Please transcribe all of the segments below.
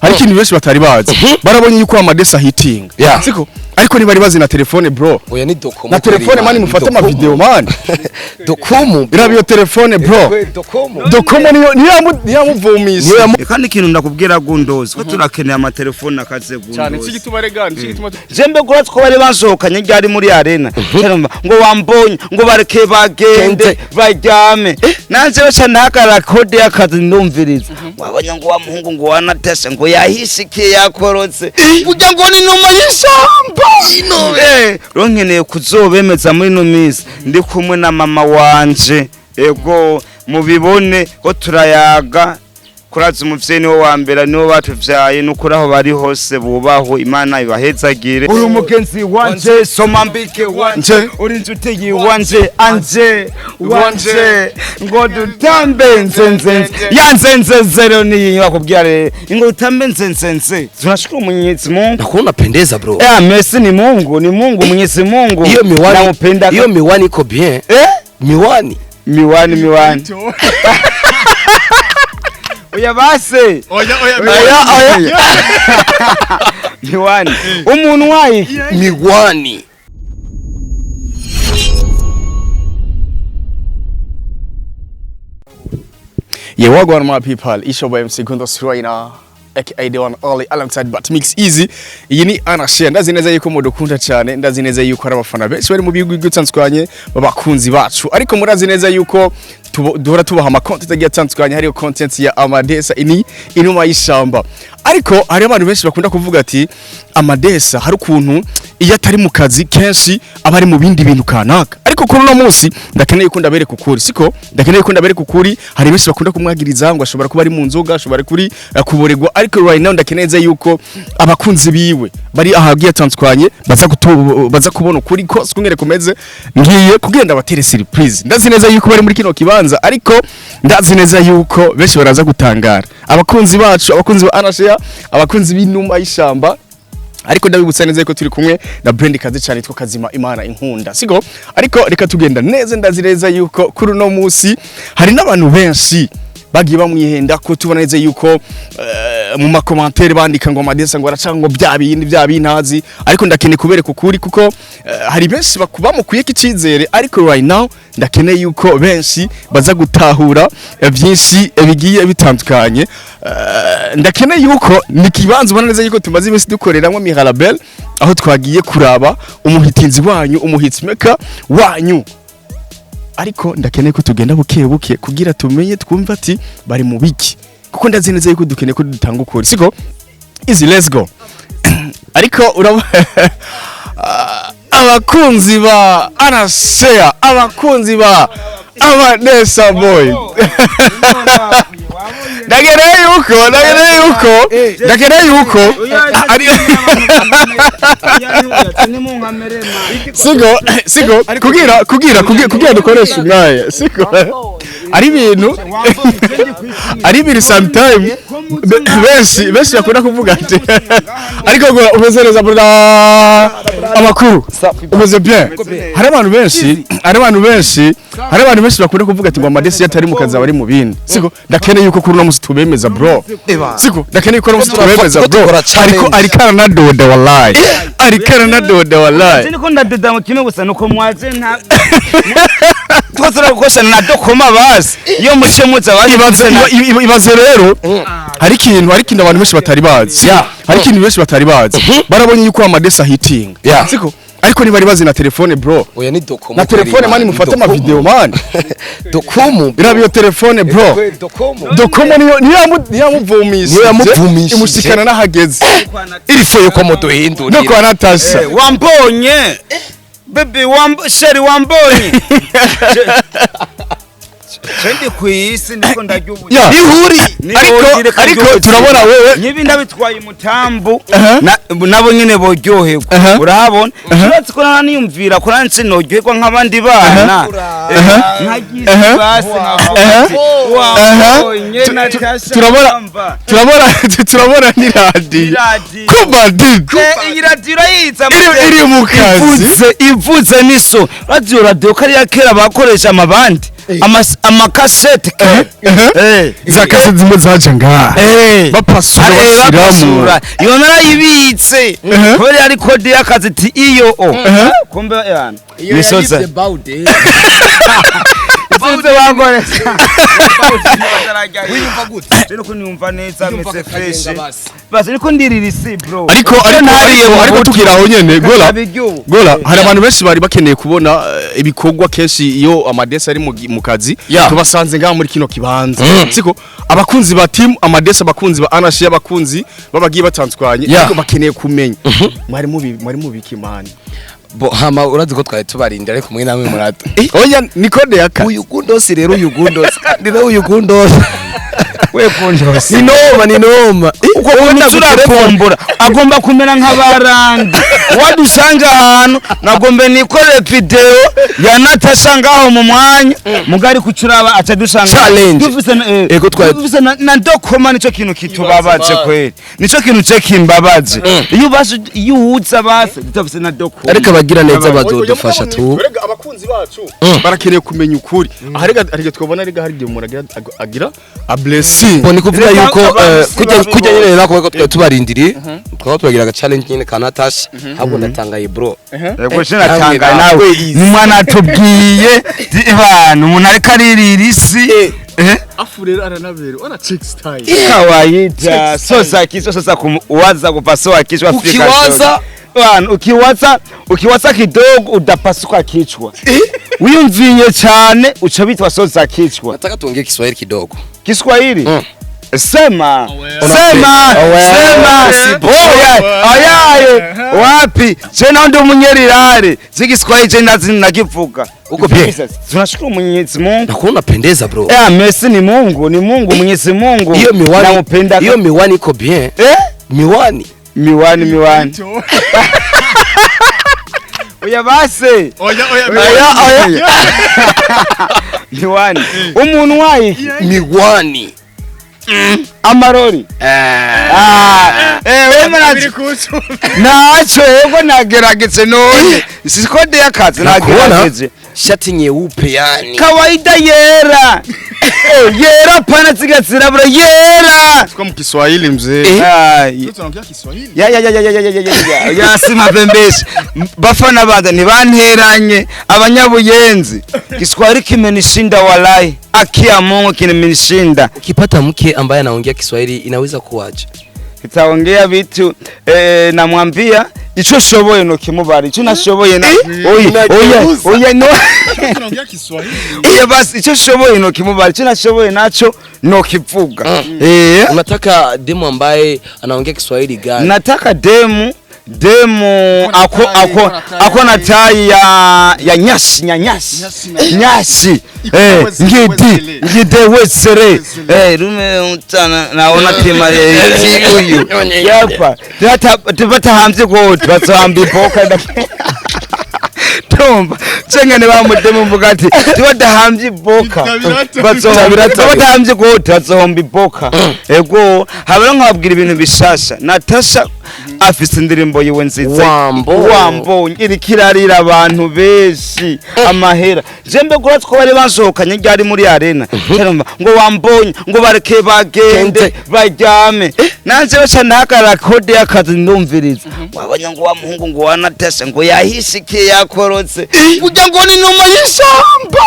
Hari ikintu benshi batari bazi. Barabonye yuko Amadesa hitinga. Siko? Ariko ntibari bazi na telefone, bro. Oya, ni Docomo. Na telefone, man, mufate ama video, man. Docomo. Iraba iyo telefone, bro. Docomo. Docomo niyo yamuvumisha. Kandi ikintu ndakubwira, Gundozi, ko turakeneye amatelefone akaze. Cyane. Gundozi. Gituma rega nicyo gituma Jembe gura ko bari basohokanye ryari muri arena. Cyarumva ngo wambonye ngo bareke bagende Gende. baryame. Nanje baca ntakara kode y'akazi, ndumviriza. Wabonye ngo wa muhungu ngo wanatese ngo yahishikiye yakorotse. Burya ngo ni numa y'ishamba. Rero nkeneye kuzobemeza muri ino minsi ndi kumwe na mama wanje. Ego mubibone ko turayaga, kuraza umuvyeyi niwe wa mbere, niwe batuvyaye, nukuri aho bari hose bubaho, Imana ibahezagire. Uri umugenzi wanje, soma mbike wanje, uri inshuti yiwanje, anje wanje, ngo dutambe nzenzenze ya nzenzezero niyi bakubwira rero ngo dutambe nzenzenze. Tunashukuru Mwenyezi Mungu. Nakuona unapendeza, bro. Messi ni Mungu, ni Mungu, Mwenyezi Mungu. Hiyo miwani, namupenda. Hiyo miwani iko bien. Miwani. Miwani, miwani. Oya base. Oya, oya. Oya, oya. Miwani. Umuntu wayi. Miwani. Yeah, wagwan my people. It's your boy MC Gundos right now, aka the one only, alongside But Mix Easy. Iyi ni Anashare. Ndazi neza yuko mudukunda cyane, ndazi neza yuko ari abafana benshi bari mu bihugu bitandukanye babakunzi bacu. Ariko murazi neza yuko duhora tubaha ama content agiye atandukanye, hariyo content ya Amadesa ini inuma y'ishamba. Ariko hari abantu benshi bakunda kuvuga ati Amadesa hari ukuntu iyo atari mu kazi kenshi aba ari mu bindi bintu kanaka. Ariko kuri uno munsi ndakeneye ko ndabereka ukuri, siko? Ndakeneye ko ndabereka ukuri. Hari benshi bakunda kumwagiriza ngo ashobora kuba ari mu nzoga, ashobora kuri kuboregwa, ariko right now ndakeneye yuko abakunzi biwe bari ahagiye atandukanye baza kubona ukuri ko sikungere kumeze. Ngiye kugenda batere surprise. Ndazi neza yuko bari muri kino kibanza, ariko ndazi neza yuko benshi baraza gutangara, abakunzi bacu, abakunzi ba Anashare, abakunzi b'inuma y'ishamba. Ariko ndabibutsa neza yuko turi kumwe na brand kazi cyane yitwa Kazima Imana Inkunda, siko? Ariko reka tugenda neza. Ndazi neza yuko kuri uno munsi hari n'abantu benshi bagiye bamwihenda ko tubona neza yuko mu ma commentaires bandika ngo Amadesa ngo aracanga ngo bya bindi bya bintazi. Ariko ndakeneye kubereka ukuri, kuko hari benshi bamukwiye icizere. Ariko right now ndakeneye yuko benshi baza gutahura byinshi bigiye bitandukanye. Ndakeneye yuko ni kibanza ubona neza yuko tumaze iminsi dukoreramo Mirabel, aho twagiye kuraba umuhitinzi wanyu, umuhitsmaker wanyu. Ariko ndakeneye ko tugenda buke buke kugira tumenye, twumve ati bari mu biki, kuko ndazi neza yuko dukeneye ko dutanga ukuri, siko? Easy, let's go. Ariko uraba abakunzi ba Anasea, abakunzi ba Amadesa boy, ndagereye yuko ari siko kugira dukoreshe umwanya, siko? Ari ibintu sometime benshi bakunda kuvuga ati ariko ngo umeze neza, bro? Amakuru, umeze bien? Hari abantu benshi bakunda kuvuga ati ngo Amadesi atari mu kazi aba ari mu bindi, siko? Ndakeneye yuko kuri uno munsi tubemeza, bro, siko? Ndakeneye ko uno munsi tubemeza, bro. Dukora Ariko challenge. ariko aranadoda, wallahi ariko aranadoda, wallahi. Niko ndadoda mu kimwe gusa nuko mwaze nta twese turagukoresha na dokoma basi iyo muce muza basi. Ibaze rero, hari ikintu abantu benshi batari bazi. Hari ikintu benshi batari bazi. Barabonye yuko Amadesa hitinga, siko? Ariko ntibari bazi na telefone, bro. Oya, ni Docomo. Na telefone, man, mufate ama video, man. Docomo. Iraba iyo telefone, bro. Docomo. Docomo niyo yamuvumishije. Niyo yamuvumishije. Imushikana n'ahageze. Iri foyo ko muduhindurira. No kwa Natasha. Wambonye bébé, chéri, wambonye je ndi kwisi niko ndarya ubu. Ihuri. Ariko turabona wewe nyibi ndabitwaye umutambu, nabo nyene boryoherwa. Urabona, uretse ko naniyumvira ko nanje noryoherwa nk'abandi bana, nkagize basi nkavuga ati Wambonye Tu- tu- Natasha turabona wamba. turabona ni radiyo Iradiyo. Kubadi Iyi radiyo urayizi. Iri mu kazi. Ivuze niso radiyo kariya kera bakoresha amabandi, amakasete kera. Za kasete zimwe zaje ngaha bapasura, bashyiramo. Bapasura. Iyo narayibitse kubera yari kode y'akazi iti iyo o kumbe yana misoza isinze bakoresha. Wiyumva gute? Rero ko niyumva neza, Wiyumva meze akagenga fresh. basi. Basi niko ndirira isi, bro. Ariko ariko Nariye ariko mu ariko buto. tukiri aho nyene, Gola, Kabiryubu. Gola, hari abantu benshi bari bakeneye kubona ibikorwa. Kenshi iyo Amadesi ari mu kazi, tubasanze ngaha muri kino kibanza, siko? Abakunzi ba team Amadesi, abakunzi ba Anashi, abakunzi babagiye batandukanye, ariko bakeneye kumenya mwari mubiki mani. Bo hama urazi ko twari tubarindira, ariko mwe namwe murata. Oya, ni code yaka. Uyu gundosi rero, uyu gundosi kandi rero, uyu gundosi. We kundosi. Ni noma, ni noma. Uko kuntu turakumbura agomba kumera nk'abarandi wadusanga ahantu. Nagombe nikore video ya Natasha ngaho mu mwanya mugari kucuraba aca dusanga Challenge. dufise na, Ego dufise na dokoma. Nico kintu kitubabaje kweli, nico kintu ce kimbabaje iyo basi iyo uhuza basi dufise na dokoma. Ariko abagira neza bazodufasha tu. Erega abakunzi bacu barakeneye kumenya ukuri. Aha rega twabona, rega hari igihe umuntu agira a blessing. Bo ni kuvuga Reka yuko abantu si kujya babibonye. Kujya nyene nako ko twari tubarindiriye, twaba tubagira aga challenge nyene ka Natasha. Ahubwo ndatangaye, bro. Yego, sinatangaye nawe umwana atubwiye abantu umuntu ariko aririra isi. Afu rero aranabera ona check style. Kawaida sosa kichwa sasa kuwaza kupasua kichwa Afrika. Ukiwaza- Zote. Bwana, ukiwaza kidogo utapasuka kichwa. Wiyumviye cyane uca bitwa sosa kichwa. Nataka tuongee Kiswahili kidogo. Kiswahili. Mm. Sema, sema, sema. Oya, oyaye wapi je naho ndi umunyerirare z'igiswahili je ndazi nakivuga. Uko bien? Tunashukuru Mwenyezi Mungu. Nakuona unapendeza, bro. Messi ni Mungu, ni Mungu, Mwenyezi Mungu. Hiyo miwani, Nampenda. hiyo miwani iko bien. Eh? Miwani. Miwani, miwani. Oya base. Oya, oya. Oya, oya. Miwani. Umuntu wayi Miwani. Amarori. Ah, wewe nacho yego nagerageze none. Si kode y'akazi. Nakuona Nagerageje. shati nyeupe yani. Kawaida yera. Yera pana zigazirabura yera. Kwa mu Kiswahili, mzee. Ah, Tunaongea Kiswahili. Ya ya ya ya ya ya ya ya ya ya sima pembeshe bafana banda ntibanteranye abanyabuyenzi. Kiswahili kimenishinda, walai, akia Mungu kimenishinda. Ukipata mke ambaye anaongea Kiswahili inaweza kuwaje? Kitaongea vitu, namwambia ico shoboye no kimubara ico nashoboye na oya oya oya no. Tunaongea Kiswahili. Oya basi, ico shoboye no kimubara ico nashoboye naco no kivuga. Unataka demu ambaye anaongea Kiswahili gani? Nataka demu ako ako ako na tai ya nyashi nyashi nyashi, ngidi ngide wesere, rume utana naona tima uyu yapa tata tibatahamvye gode bazohamba iboka. Tumva cengane bamudemu mvuga ati tibadahamvye iboka, badahamvye gode bazohomba iboka. Ego habera nkababwira ibintu bishasha. Natasha afise indirimbo yiwe nziza. Wambo. Wambo iriko irarira abantu benshi amahera. Je mbega uratse ko bari basohokanye ryari muri arena, cyarumva ngo wambonye ngo bareke bagende baryame. Nanje baca ntahagarara kode y'akazi ndumviriza wabonye ngo wa muhungu ngo wa Natasha ngo yahishikiye yakorotse kugira ngo ni numa y'ishamba.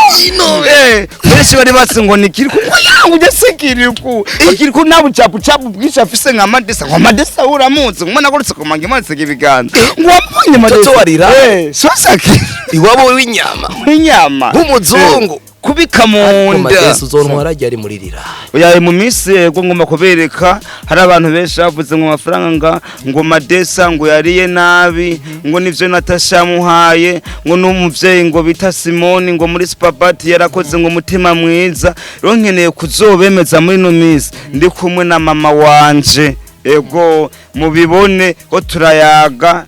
Benshi bari basi ngo ni kiriku ngo yangu ujya se kiriku kiriku nta bucapu capu bwinshi afise nka Madesa, ngo Madesa uramuzi ngo nagorotse ku mange manitse ibiganza ngo wabonye Madesa. Toto warira. Sasa Iwabo w'inyama. W'inyama. W'umuzungu. Kubika mu nda. Madesi uzontwara ryari muri rira? Oya, mu minsi yego ngomba kubereka. Hari abantu benshi bavuze ngo amafaranga ngo Madesa ngo yariye nabi, ngo nivyo Natasha yamuhaye, ngo n'umuvyeyi ngo bita Simoni ngo muri Spabati yarakoze ngo umutima mwiza. Rero nkeneye kuzobemeza muri ino minsi ndi kumwe na mama wanje. Ego mubibone ko turayaga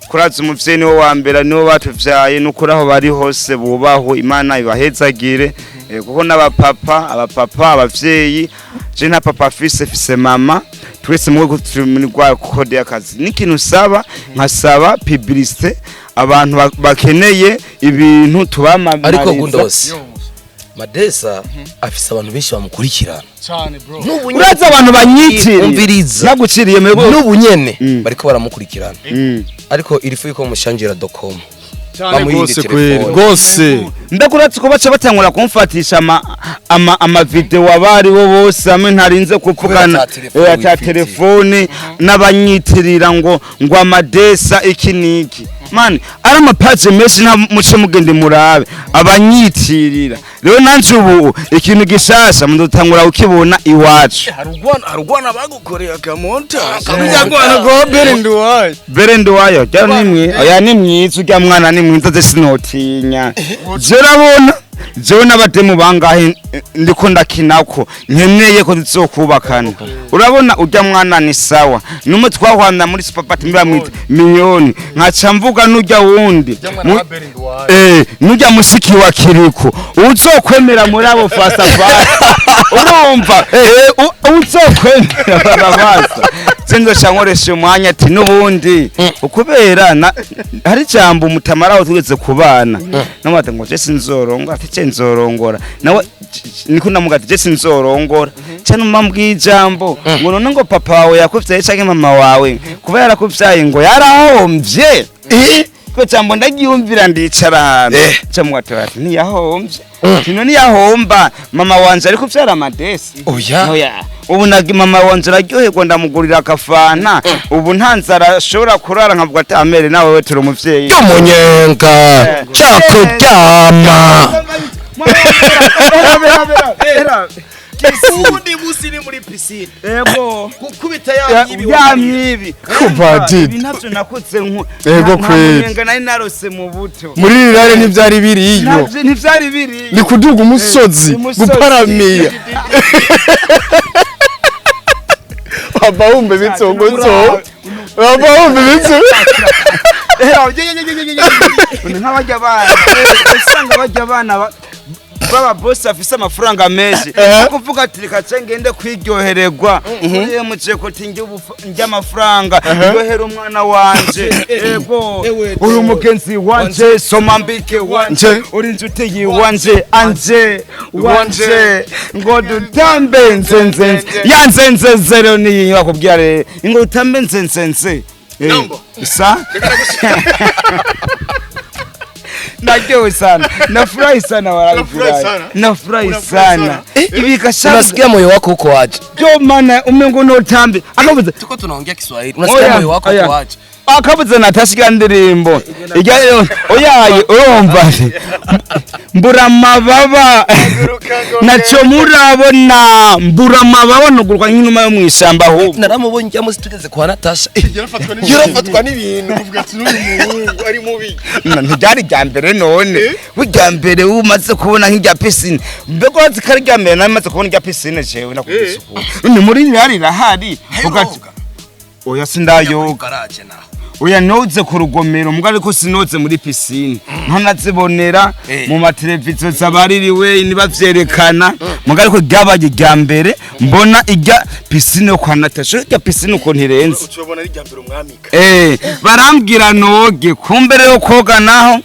kuraza. Umuvyeyi niwe wa mbere, niwe batuvyaye. Nukuri aho bari hose bubaho, Imana ibahezagire. Kuko n'abapapa, abapapa, abavyeyi, je nta papa afise, fise mama. Twese mu turi muri rwa code y'akazi. N'ikintu usaba, nkasaba publicité, abantu bakeneye ibintu tubamamariza. Ariko Gundosi Madesa afise abantu benshi bamukurikirana. Cyane, bro. N'ubu nyene. Urazi abantu banyitiriye. Umviriza. Naguciriye mebo. N'ubu nyene bariko baramukurikirana, ariko irifu yuko mushangira .com Cyane bamuha gose iyindi kweli. telefone. Gose. Mbega uratse ko baca batangura kumfatisha ama video abari bo bose hamwe ntarinze kuvugana. Kubera ata telefone Ata wifitiye. telefone, n'abanyitirira ngo amadesa iki niki, man, ari amapaje menshi, nta muce mugende murabe abanyitirira. Rero nanje ubu ikintu gishasha mudutangura kukibona iwacu. Harugwana bagukoreye akamonta kujya go Berenduwayo. Berenduwayo rya ni mwi, oya, ni mwiza urya mwana, ni mwiza, ze sinotinya. Je urabona jewe n'abademu bangahe ndiko ndakinako nkeneye ko tuzokubakana? Urabona urya mwana ni sawa, numwe twahwana muri superparty, bamwita Minyoni, nkaca mvuga n'urya wundi nujya mushiki wa Kiriko uzokwemera muri abo fasa fasa, urumva, uzokwemera barabasa nzoca nkoresha umwanya ati n'ubundi ukubera hari ijambo umutamara aho tugeze kubana namwate ngo je sinzorongora, ati je nzorongora nawe niko namuga ati je sinzorongora cyane, umambwiye ijambo ngo none ngo papa wawe yakuvyaye canke mama wawe kuba yarakuvyaye ngo yarahomvye. Ko jambo ndaryumvira, ndicara ahantu camwate ati ntiyahomvye, kino ntiyahomba mama wanje ariko vyara amadesi. Oya. Oya, ubu mama wanje araryoherwa, ndamugurira akafana, ubu nta nzara ashobora kurara, nkavuga ati amere nawe we turi umuvyeyi. Y'umunyenga cyakuryama. Ubundi munsi ni muri piscine Ego. gukubita ya myibi. Ya myibi. Kuva did. Ibi navyo nakoze nku Ego nta kweli. munyenga nari narose mu buto. Muri rirare ntivyari biriyo. Ntivyari biriyo. Ni kuduga umusozi. Umusozi. Guparamiya waba wumva ibitsongozo, waba wumva ibitso. Nk'abajya abana, usanga bajya abana baba boss afise amafaranga menshi, kuvuga ati reka ce ngende kwiryohererwa uriye muje ko ti njye amafaranga ndyohera umwana wanje. Ego, uri umugenzi wanje, soma mbike wanje, uri inshuti yiwanje, anje wanje, ngo dutambe nzenzenze ya nzenzenzero niyi bakubwira rero ngo dutambe nzenzenze. Sa naryohewe sana, nafurahi sana, Unafurahi sana? nafurahi Unafurahi sana ibi kasha. Unasikia moyo wako uko aje? Jo mana, umengo notambe akabuze. Tuko tunaongea Kiswahili, unasikia moyo wako uko aje? Akabuze natashika ndirimbo ijya oyaye, urumva mbura amababa naco murabona, mbura amababa nuguruka nk'inuma yo mw'ishamba ahubwo. Naramubonye njya munsi tugeze kwa Natasha. Yarafatwa n'ibintu uvuga ati n'uyu muhungu ari mubi. Ntiryari irya mbere none, burya mbere umaze kubona nk'irya piscine, mbega urazi ko ari irya mbere nari maze kubona irya piscine jewe nakubise ukuntu ni muri rirari irahari ugati oya sindayoga. Garage naho. Oya, noze ku rugomero mbwa, ariko sinoze muri piscine, ntanazibonera mu mateleviziyo zabaririwe nibavyerekana mbwa, ariko ryabaye irya mbere mbona irya piscine yo kwa Natasha, irya piscine ukuntu irenze. Ucobona ari irya mbere umwamika. Barambwira noge, kumbe rero koga naho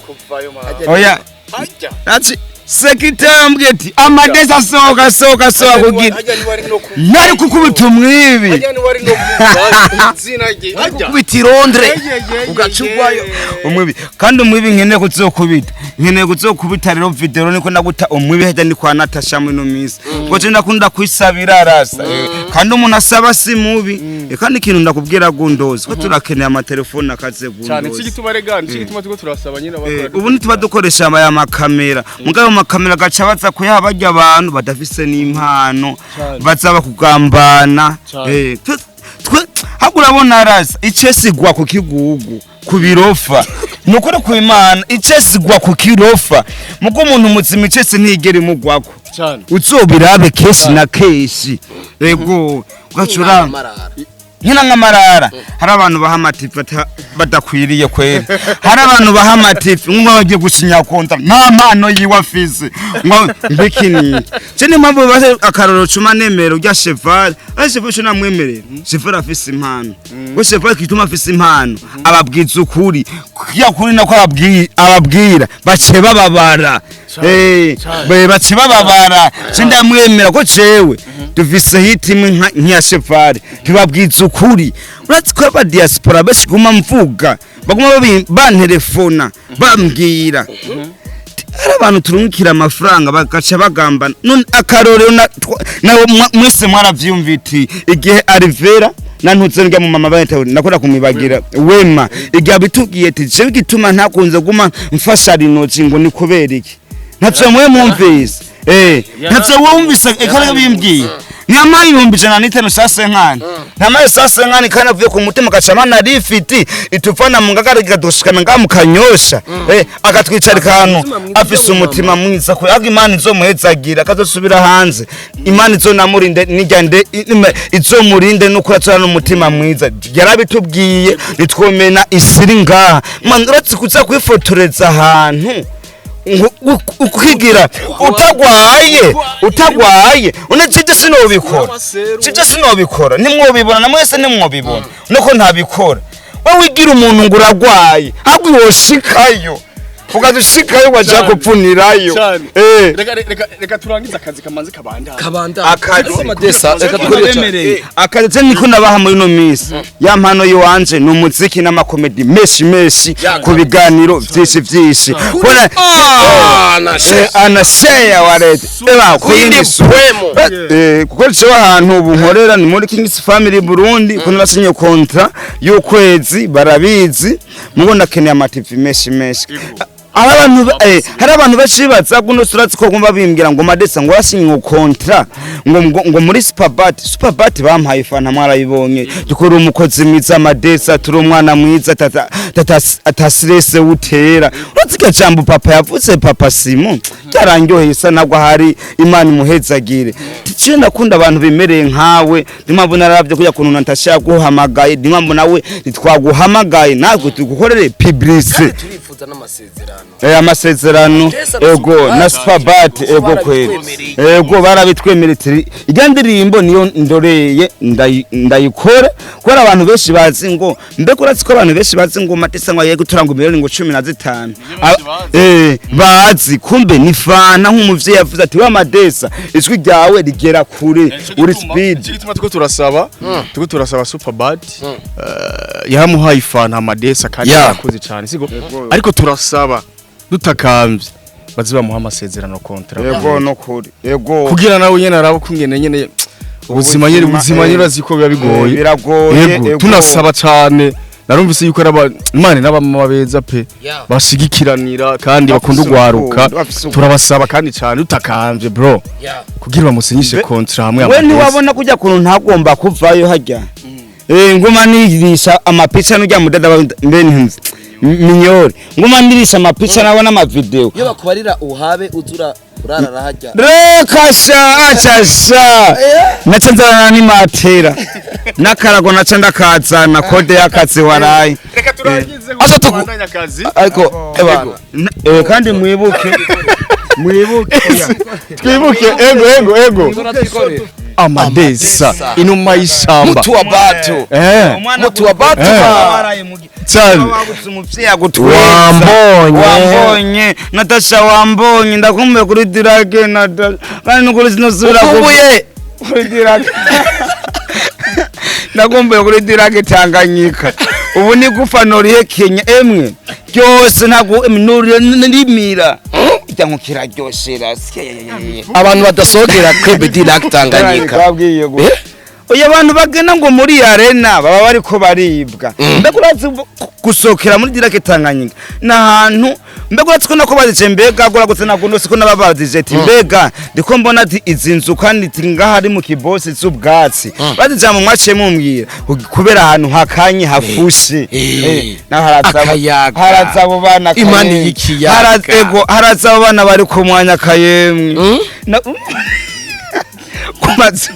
kuvayo ma. Oya. Hajya. Ati sekretari yambwiye ati amadesi asohoka asohoka asohoka kugira Hajya niwari no ku nari kukubita umwibi. Hajya niwari no kuva izina rye hajya. Kubita irondre ugacugwayo. Umwibi, kandi umwibi nkeneye kuzokubita, nkeneye kuzokubita rero video niko naguta umwibi hajya ni kwa Natasha muri no minsi, kuko je ndakunda kwisabira rasa. Kandi umuntu asaba si mubi. Kandi ikintu ndakubwira gundozi ko turakeneye amatelefone akaze Cyane gundozi. cy'igituma rega cy'igituma tuko turasaba nyine abakora. Ubu ntituba dukoresha aya makamera, mugabo makamera gaca baza kuyaha barya abantu badafise n'impano baza bakugambana. Twe ahubwo urabona rasa icesigwa ku kigugu ku birofa, nukuri ku Imana icesigwa ku kirofa, mugo umuntu muzima icese ntigera imugwako. Cyane. Uzobirabe kenshi na kenshi, ego ugacuranga. Nkina nk'amarara. Hari abantu baha amativi badakwiriye kwera. Hari abantu baha amativi ngo bagiye gusinya konta nta mpano yiwe afise ngo mbikinike. Je niyo mpamvu base akarorero cuma nemero rya Cheval. Ari Cheval cyo namwemerera. Cheval afise impano. Ngo Cheval kituma afise impano. Ababwiza ukuri. Ya kuri nako ababwira bace bababara. Bace bababara. Je ndamwemera ko jewe dufise hit imwe nk'iya Cheval. Tubabwiza ukuri. Uretse ko aba diaspora benshi guma mvuga baguma bantelefona bambwira hari abantu turungikira amafaranga bagaca bagambana. None akarorero nawe mwese mwaravyumviti igihe Alivera nantutse ndya mu mama bayita nakora kumibagira wema igihe abitubwiye ati jewe igituma ntakunze guma mfasha rinoki ngo ni kubera iki, ntavyo mwe mwumvise, ntavyo wumvise ekara bimbwiye nyamaye 105,000 sasenkani ntamaye sasenkani kandi avuye ku mutima agacama na rifiti ituvana mu ngagara ikadushikana ngaha mu Kanyosha, akatwicarika ahantu afise umutima mwiza ko aga Imana izomuhezagira akazosubira hanze, Imana izonamurinde nijya nde izomurinde nuko yatsana n'umutima mwiza. Yarabitubwiye nitwomena isiri ngaha man, uretse kuza kwifotoreza ahantu ukigira utagwaye une jije sinobikora, jije sinobikora, nimwobibona na mwese nimwobibona nuko ntabikora. Wewe wigira umuntu ngo uragwaye ahubwo woshikayo ukadushikayo waja kupfunirayo. Reka turangize akazi kamanze kabanda. Kabanda. Akazi. Madesa reka dukoreshe. Akazi niko nabaha muri ino minsi ya mpano yiwanje ni umuziki n'amakomedi menshi menshi ku biganiro vyinshi vyinshi. Kubona anashare wa leta eba Kuyindi kuyindi poemo. Kuko jewe ahantu ubu nkorera ni muri Kings Family Burundi, kuko nasinye kontra y'ukwezi barabizi, mugo ndakeneye ama TV menshi menshi. Hari abantu benshi baza kuno suratsi ko kumva bimbwira ngo Madesa ngo wasinye kontra ngo muri Superbat bampaye fanta mwarayibonye, dukora umukozi mwiza Madesa, turi umwana mwiza tata tata atasirese utera. Uretse iryo jambo papa yavuze, papa Simon byaranyoheye isa nabwo hari Imana imuhezagire. Tikiye ndakunda abantu bimereye nkawe, niyo mpamvu naravye kujya kuntu Natasha yaguhamagaye, niyo mpamvu nawe ntitwaguhamagaye natwe tugukorere publicité. Turifuza n'amasezerano. Amasezerano ego na Superbat ego kweli ego barabitwemereye. Ijya ndirimbo niyo ndoreye ndayikora kubera abantu benshi bazi ngo mbega uretse ko abantu benshi bazi ngo Matesa ngo yego turanga miliyoni ngo 15 bazi kumbe ni fana nk'umuvyeyi yavuze ati wa Madesa ijwi ryawe rigera kure uri speed. Gituma tuko turasaba Superbad yaramuhaye ifana Madesa kandi yakoze cyane siko, ariko turasaba dutakambye baze bamuha amasezerano contrat ego no kuri ego kugira nawe nyene arabo kungene nyene ubuzima nyene ubuzima nyene urazi ko biba bigoye biragoye. Ego tunasaba cyane, narumvise yuko araba Imana n'abamama beza pe bashigikiranira kandi bakunda ugwaruka, turabasaba kandi cyane dutakambye bro kugira bamusinyishe contrat hamwe. We ntiwabona kujya kuntu ntagomba kuvayo hajya nguma nirisha amapicha n'ujya mudada mbe ntunze minyore nguma nirisha amapicha nawe n'amavideo iyo bakubarira uhabe uzura urarara hajya reka sha acha sha naca nzarana n'imatera n'akarago naca ndakazana kode y'akazi waraye. Reka turangize Acha tubandanye akazi. Ariko ebana Kandi mwibuke twibuke ego ego ego Amadesa inuma y'ishamba mutu wa bato mutu wa bato cyane wambonye wambonye Natasha wambonye ndakumbuye kuri dirage Natasha kandi nukuri sinosubira ukumbuye kuri dirage ndakumbuye kuri dirage Tanganyika ubu ni gufa noriye Kenya emwe byose ntabwo nrimira ijya kiraryoshera abantu badasogera kwebe dirage Tanganyika. Babwiye go oya abantu bagenda ngo muri arena baba bariko baribwa mbega urazi gusokera muri dirage Tanganyika n'ahantu mbega urazi ko nako bazije mbega guragutse ntabwo nose ko nababazije ati mbega ndiko mbona ati izi nzu kandi ati ngaha ari mu kibosi z'ubwatsi bazije mu mwaciye mumbwira kubera ahantu hakanye hafushe naho Akayaga. haraza abo bana Imana kayemwe. y'ikiyaga. Ego haraza abo bana bari ku mwanya kayemwe ku mazu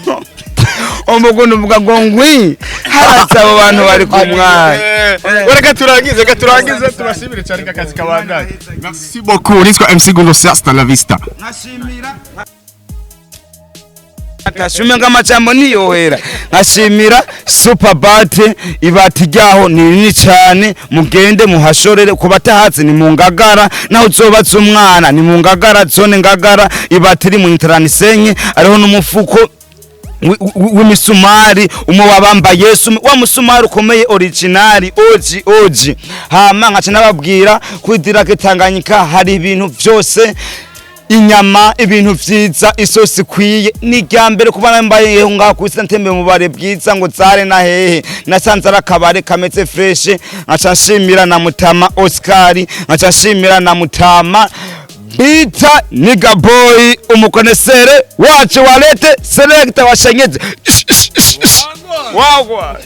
Umugundo uvuga ngo ngwi haratse abo bantu bari ku mwanya. Reka turangize, reka turangize, tubashimire cyane, akazi kabandanye. Merci beaucoup. Nitwa MC Gundo, hasta la vista. Nkashimira ngo amajambo niyohera, nkashimira Superbat, ibati ryaho ni rinini cyane, mugende muhashorere. Ku batahazi ni mu Ngagara, naho uzobaza umwana ni mu Ngagara, zone Ngagara, ibati riri mu Intaranisenye, ariho n'umufuko w'imisumari umwe wabamba Yesu, wa musumari ukomeye, original, oji oji. Hama nkaca nababwira kuri Dirake Tanganyika hari ibintu vyose, inyama, ibintu vyiza, isosi ikwiye. Ni irya mbere kuba nambayeho ngaho kwisi ntembe mu bare bwiza ngo zare na hehe, nasanze ari akabare kameze fresh. Nkaca nshimira na Mutama Oscar, nkaca nshimira na Mutama Bita Niga Boy, umukonesere wacu wa lete selecta washenyeze. Wagwa.